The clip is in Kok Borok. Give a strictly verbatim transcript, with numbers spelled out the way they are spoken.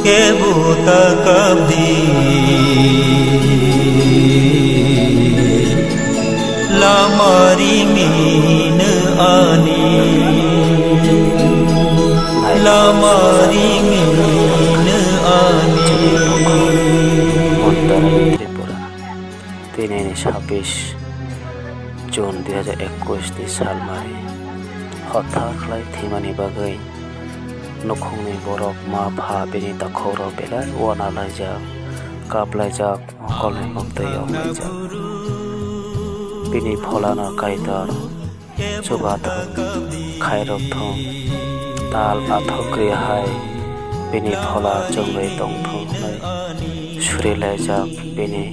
Kebo ta kabdi lama ringino ani, lama ringino ani. Tripura. Tini ni sabbish June dui hajar ekwis ni salmari hotha khlai thwimani bagwi nukhungni borok, ma pha, bini takhukrok belai uana laijak, kap laijak, mokolni mukti yong laijak. Bini pholano Kaitor chubathung, khairokthung, tal athok kwrwi hai bini phola chongwi tongthung hwnwi suri laijak bini